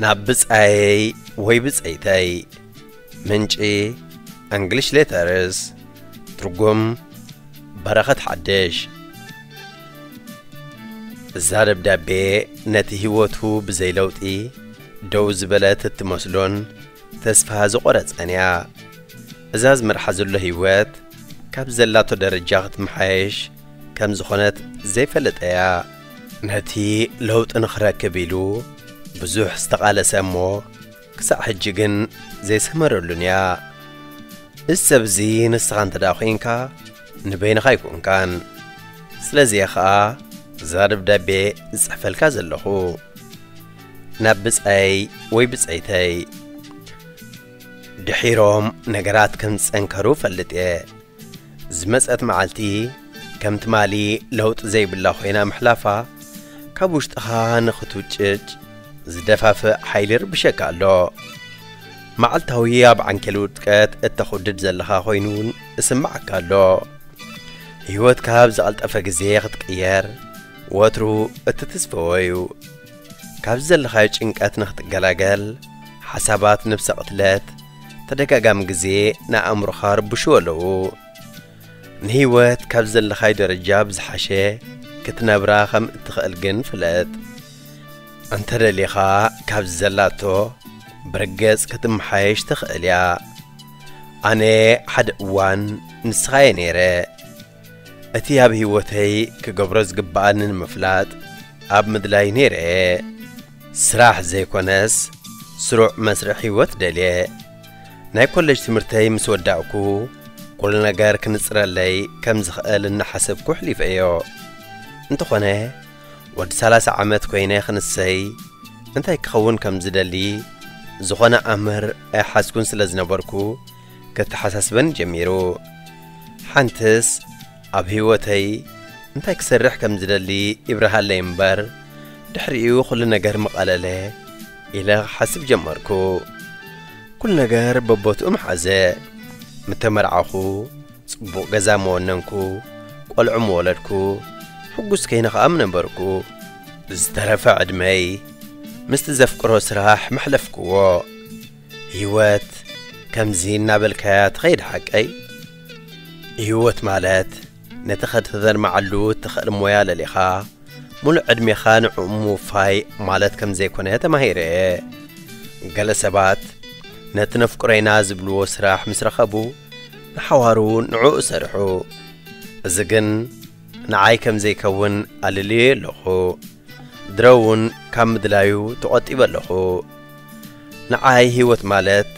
ናብ ብጻየይ ወይ ብጸይተይ። ምንጪ፣ English Letters። ትርጉም፣ በረኸት ሓድሽ። እዛ ደብዳቤ ነቲ ህይወቱ ብዘይ ለውጢ ደው ዝበለት እትመስሎን ተስፋ ዝቖረጸን እያ። እዛ ዝመርሓ ዘሎ ህይወት ካብ ዘላቶ ደረጃ ክትመሓየሽ ከም ዝኾነት ዘይፈለጠ እያ። ነቲ ለውጢ ንኽረክብ ኢሉ ብዙሕ ዝተቓለሰ እሞ ክሳዕ ሕጂ ግን ዘይሰመረሉን እያ። እዚ ሰብ እዚ ንስኻ እንተ ደኣ ኮይንካ ንበይንኻ ኣይኮንካን። ስለዚ እየ ኸኣ እዛ ደብዳቤ ዝጽሕፈልካ ዘለኹ። ናብ ብጻየይ ወይ ብጸይተይ። ድሒሮም ነገራት ከም ዝጸንከሩ እፈልጥ እየ። ዝመጸት መዓልቲ ከም ትማሊ ለውጢ ዘይብላ ኮይና ምሕላፋ፣ ካብ ውሽጥኻ ንኽትውጭጭ ዝደፋፍእ ሓይሊ ይርብሸካ ኣሎ። መዓልታዊ ኣብ ዓንኬል ውድቀት እተኹድድ ዘለኻ ኮይኑ እውን እስምዓካ ኣሎ። ህይወትካ ኣብ ዝቐልጠፈ ግዜ ክትቅየር ወትሩ እትትስፈዎ እዩ። ካብ ዘለኻዮ ጭንቀት ንኽትገላገል፣ ሓሳባት ነብሰ ቅትለት ተደጋጋሚ ግዜ ንኣእምሮኻ ርብሽዎ ኣለዉ። ንህይወት ካብ ዘለኻዮ ደረጃ ብዝሓሸ ክትነብራ ከም እትኽእል ግን ፍለጥ። እንተ ደሊኻ ካብ ዘላቶ ብርግጽ ክትመሓየሽ ትኽእል እያ። ኣነ ሓደ እዋን ንስኻ እየ ነይረ። እቲ ኣብ ህይወተይ ክገብሮ ዝግብኣኒ ንምፍላጥ ኣብ ምድላይ ነይረ እየ። ስራሕ ዘይኮነስ ስሩዕ መስርሕ ህይወት ደልየ። ናይ ኮሌጅ ትምህርተይ ምስ ወዳእኩ፣ ኩሉ ነገር ክንጽረለይ ከም ዝኽእል እናሓሰብኩ ኣሕሊፈዮ። እንተኾነ፣ ወዲ ሰላሳ ዓመት ኮይነ ክንሰይ እንታይ ክኸውን ከም ዝደሊ ዝኾነ ኣምር ኣይሓዝኩን ስለ ዝነበርኩ፣ ከተሓሳስበኒ ጀሚሩ። ሓንትስ ኣብ ህይወተይ እንታይ ክሰርሕ ከም ዝደሊ ይብርሃለይ እምበር፣ ድሕሪኡ ኩሉ ነገር ምቐለለ ኢለ ክሓስብ ጀመርኩ። ኩሉ ነገር በቦትኡ ምሓዘ። ምተመርዓኹ፣ ጽቡቕ ገዛ ምወነንኩ፣ ቆልዑ ምወለድኩ፣ ሕጉስ ከይነ ኸኣ ምነበርኩ። ዝተረፈ ዕድመይ ምስቲ ዘፍቅሮ ስራሕ መሕለፍክዎ። ህይወት ከምዚ እናበልካያ ትኸይድ ሓቀይ? ህይወት ማለት ነቲ ከተደርምዓሉ እትኽእል ሞያ ለሊኻ፣ ሙሉእ ዕድሜኻ ንዕኡ ምውፋይ ማለት ከም ዘይኮነ ተማሂረ እየ። ገለ ሰባት ነቲ ነፍቅሮ ኢና ዝብልዎ ስራሕ ምስ ረኸቡ፣ ንሓዋሩ ንዕኡ ሰርሑ። እዚ ግን ንዓይ ከም ዘይከውን ኣልልዮ ኣለኹ። ድሮ እውን ካብ ምድላዩ ተቖጢበ ኣለኹ። ንዓይ ህይወት ማለት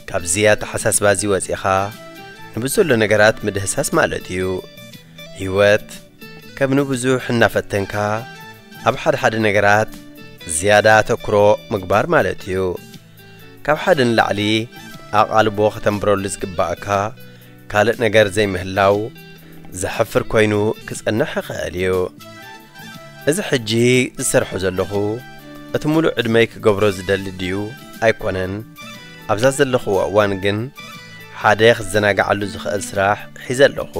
ካብዚ ኣተሓሳስባ እዚ ወጺኻ ንብዘሎ ነገራት ምድህሳስ ማለት እዩ። ህይወት ከም ንብዙሕ እናፈተንካ ኣብ ሓደ ሓደ ነገራት ዝያዳ ኣተኩሮ ምግባር ማለት እዩ። ካብ ሓደ ንላዕሊ ኣቓልቦ ከተንብረሉ ዝግባእካ ካልእ ነገር ዘይምህላው ዘሕፍር ኮይኑ ክጸንሕ ይኽእል እዩ። እዚ ሕጂ ዝሰርሖ ዘለኹ እቲ ሙሉእ ዕድመይ ክገብሮ ዝደሊ ድዩ ኣይኮነን። ኣብዛ ዘለኹዎ እዋን ግን ሓደ ክዘናግዓሉ ዝኽእል ስራሕ ሒዘ ኣለኹ።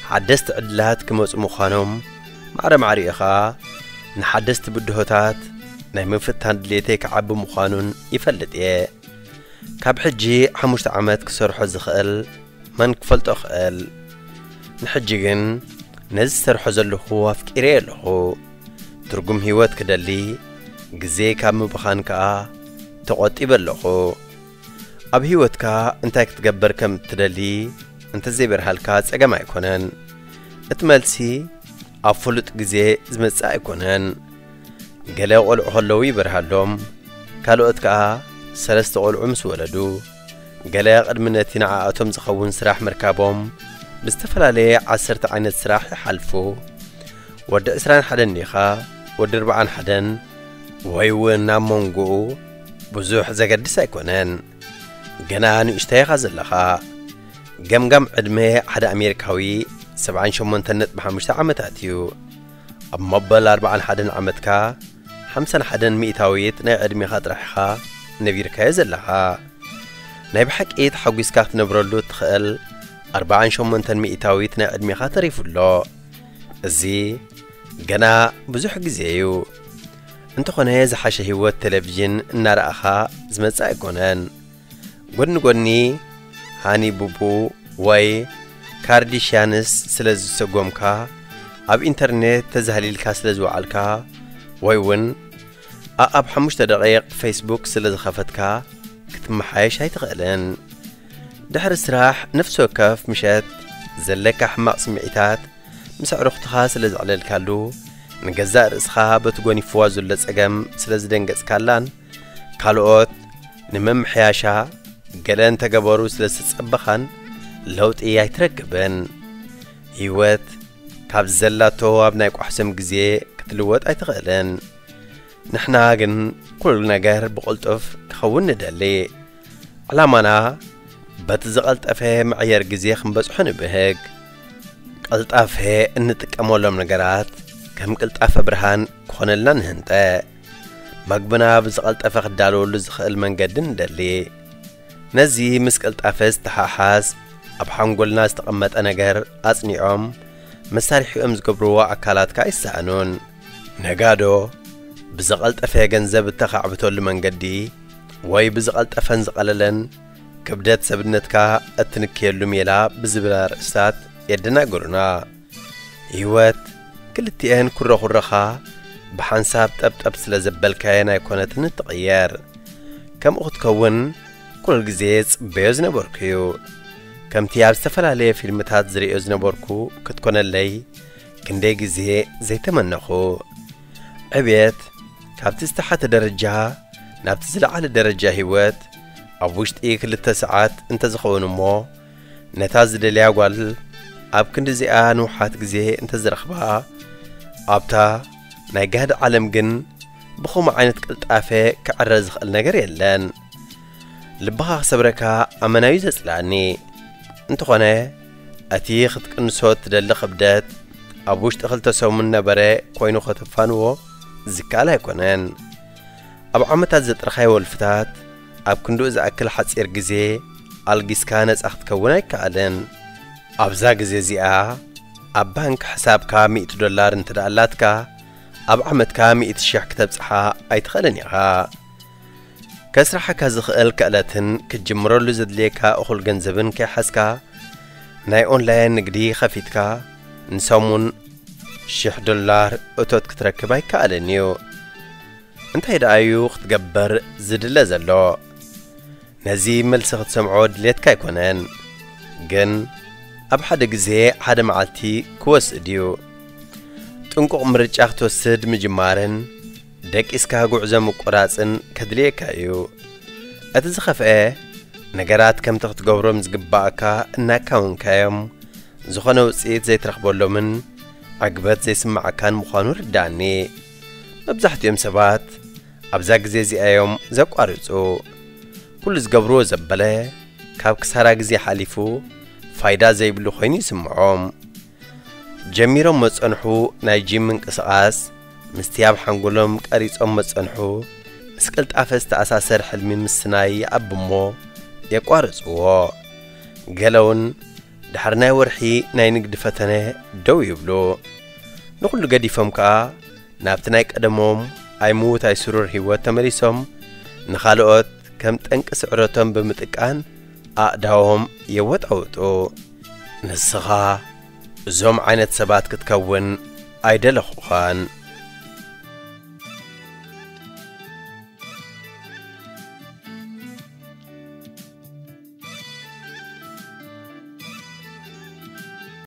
ሓደስቲ ዕድላት ክመጹ ምዃኖም ማዕረ ማዕሪኡ ኸኣ ንሓደስቲ ብድሆታት ናይ ምፍታን ድሌተይ ክዓቢ ምዃኑን ይፈልጥ እየ። ካብ ሕጂ ሓሙሽተ ዓመት ክሰርሖ ዝኽእል መን ክፈልጦ ክእል? ንሕጂ ግን ነዚ ዝሰርሖ ዘለኹ ኣፍቂረዮ ኣለኹ። ትርጉም ህይወት ክደሊ ግዜ ካብ ምብኻን ከኣ ተቖጢበ ኣለኹ። ኣብ ህይወትካ እንታይ ክትገብር ከም እትደሊ እንተዘይበርሃልካ ጸገም ኣይኮነን። እቲ መልሲ ኣብ ፍሉጥ ግዜ ዝመጽእ ኣይኮነን። ገለ ቆልዑ ከለዉ ይበርሃሎም፣ ካልኦት ከኣ ሰለስተ ቆልዑ ምስ ወለዱ፣ ገለ ቅድሚ ነቲ ንዓኣቶም ዝኸውን ስራሕ ምርካቦም ብዝተፈላለየ ዓሰርተ ዓይነት ስራሕ ይሓልፉ። ወዲ ዕስራን ሓደን ዲኻ፣ ወዲ ኣርብዓን ሓደን፣ ወይ እውን ኣብ መንጎኡ ብዙሕ ዘገድስ ኣይኮነን። ገና ንእሽቶ ኢኻ ዘለኻ። ገምጋም ዕድመ ሓደ ኣሜሪካዊ ሰብዓን ሸሞንተን ነጥቢ ሓሙሽተ ዓመታት እዩ። ኣብ መበል ኣርብዓን ሓደን ዓመትካ ሓምሳን ሓደን ሚእታዊት ናይ ዕድሜኻ ጥራሕ ኢኻ ነቢርካዮ ዘለኻ። ናይ ብሓቂ ተሓጒስካ ክትነብረሉ እትኽእል ኣርብዓን ሸሞንተን ሚእታዊት ናይ ዕድሜኻ ተሪፉ ኣሎ። እዚ ገና ብዙሕ ግዜ እዩ። እንተኾነ ዝሓሸ ህይወት ቴሌቪዥን እናረኣኻ ዝመጽእ ኣይኮነን። ጎድኒ ጎድኒ ሃኒ ቡቡ ወይ ካርዲሽያንስ ስለ ዝሰጎምካ፣ ኣብ ኢንተርኔት ተዛህሊልካ ስለ ዝወዓልካ፣ ወይ እውን ኣኣብ ሓሙሽተ ደቂቕ ፌስቡክ ስለ ዝኸፈትካ ክትመሓየሽ ኣይትኽእልን። ድሕሪ ስራሕ ነፍሲ ወከፍ ምሸት ዘለካ ሕማቕ ስምዒታት ምስ ኣዕሩኽትኻ ስለ ዘዕለልካሉ፣ ንገዛእ ርእስኻ በቲ ጎኒፍዋ ዘሎ ጸገም ስለ ዝደንገጽካላን ካልኦት ንመምሕያሻ ገለ እንተገበሩ ስለ ዝተጸበኻን ለውጢ ኣይትረክብን። ህይወት ካብ ዘላቶ ኣብ ናይ ቋሕሰም ግዜ ክትልወጥ ኣይትኽእልን። ንሕና ግን ኩሉ ነገር ብቕልጡፍ ክኸውን ንደሊ። ዕላማና በቲ ዝቐልጠፈ መዕየር ግዜ ክንበጽሖ ንብህግ። ቀልጣፈ እንጥቀመሎም ነገራት ከም ቅልጣፈ ብርሃን ክኾነልና ንህንጠ። መግብና ብዝቐልጠፈ ክዳለወሉ ዝኽእል መንገዲ ንደሊ። ነዚ ምስ ቅልጣፈ ዝተሓሓዝ ኣብ ሓንጎልና ዝተቐመጠ ነገር ኣጽኒዖም መሳርሒኦም ዝገብርዎ ኣካላትካ ኣይሰኣኑን። ነጋዶ ብዝቐልጠፈ ገንዘብ እተኻዕብተሉ መንገዲ ወይ ብዝቐልጠፈን ዝቐለለን ክብደት ሰብነትካ እትንክየሉ ሜላ ብዝብል ኣርእስታት የደናግሩና። ህይወት ክልቲኤን ኩረኩረኻ ብሓንሳብ ጠብጠብ ስለ ዘበልካየን ኣይኮነትን እትቕየር። ከምኡ ክትከውን ኩሉ ግዜ ጽበዮ ዝነበርኩ እዩ። ከምቲ ኣብ ዝተፈላለየ ፊልምታት ዝርእዮ ዝነበርኩ ክትኮነለይ ክንደይ ግዜ ዘይተመነኹ። ዕብየት ካብቲ ዝተሓተ ደረጃ ናብቲ ዝለዓለ ደረጃ ህይወት ኣብ ውሽጢ ክልተ ሰዓት እንተዝኸውን እሞ፣ ነታ ዝደልያ ጓል ኣብ ክንዲዚኣ ንውሓት ግዜ እንተዝረኽባ፣ ኣብታ ናይ ጋህዲ ዓለም ግን ብኸምኡ ዓይነት ቅልጣፈ ክዕረ ዝኽእል ነገር የለን። ልብኻ ክሰብረካ ኣመናዩ ዘጽልኣኒ። እንተኾነ፣ እቲ ክትቅንሶ እትደሊ ክብደት ኣብ ውሽጢ ክልተ ሰሙን ነበረ ኮይኑ ከተፋንዎ ዝከኣል ኣይኮነን። ኣብ ዓመታት ዘጥረኻዮ ወልፍታት ኣብ ክንድኡ ዝኣክል ሓጺር ግዜ ኣልጊስካ ነጻ ክትከውን ኣይከኣልን። ኣብዛ ግዜ እዚኣ ኣብ ባንክ ሕሳብካ ሚእቲ ዶላር እንተ ደኣ ኣላትካ፣ ኣብ ዓመትካ ሚእቲ ሽሕ ክተብጽሓ ኣይትኽእልን ኢኻ። ከስርሓካ ዝኽእል ክእለትን ክትጅምረሉ ዘድልየካ እኹል ገንዘብን ከይሓዝካ፣ ናይ ኦንላይን ንግዲ ኸፊትካ፣ ንሰሙን ሽሕ ዶላር እቶት ክትረክብ ኣይከኣልን እዩ። እንታይ ደኣ እዩ ክትገብር ዝድለ ዘሎ? ነዚ መልሲ ክትሰምዖ ድሌትካ ኣይኮነን፣ ግን ኣብ ሓደ ግዜ ሓደ መዓልቲ ክወስድ እዩ። ጥንቁቕ ምርጫ ክትወስድ ምጅማርን ደቂስካ ጉዕዞ ምቁራጽን ከድልየካ እዩ። እቲ ዝኸፍአ፣ ነገራት ከምቲ ክትገብሮም ዝግባኣካ እናካወንካዮም፣ ዝኾነ ውጽኢት ዘይትረኽበሎምን ዕግበት ዘይስምዓካን ምዃኑ ርድኣኒ። መብዛሕትኦም ሰባት ኣብዛ ግዜ እዚኣ እዮም ዘቋርጹ። ኩሉ ዝገብርዎ ዘበለ፣ ካብ ክሳራ ግዜ ሓሊፉ ፋይዳ ዘይብሉ ኮይኑ ይስምዖም። ጀሚሮም መጸንሑ ናይ ጂም ምንቅስቓስ፣ ምስቲ ኣብ ሓንጎሎም ቀሪጾም መጸንሑ፣ ምስ ቅልጣፈ ዝተኣሳሰር ሕልሚ ምስናይ ይዓቢ እሞ የቋርጽዎ። ገለ እውን ድሕሪ ናይ ወርሒ ናይ ንግዲ ፈተነ ደው ይብሉ። ንኹሉ ገዲፎም ከኣ ናብቲ ናይ ቀደሞም ኣይምዉት ኣይስሩር ህይወት ተመሊሶም፣ ንኻልኦት ከም ጠንቂ ስዕረቶም ብምጥቃን ኣእዳዎም የወጣውጡ። ንስኻ እዞም ዓይነት ሰባት ክትከውን ኣይደለኹኻን።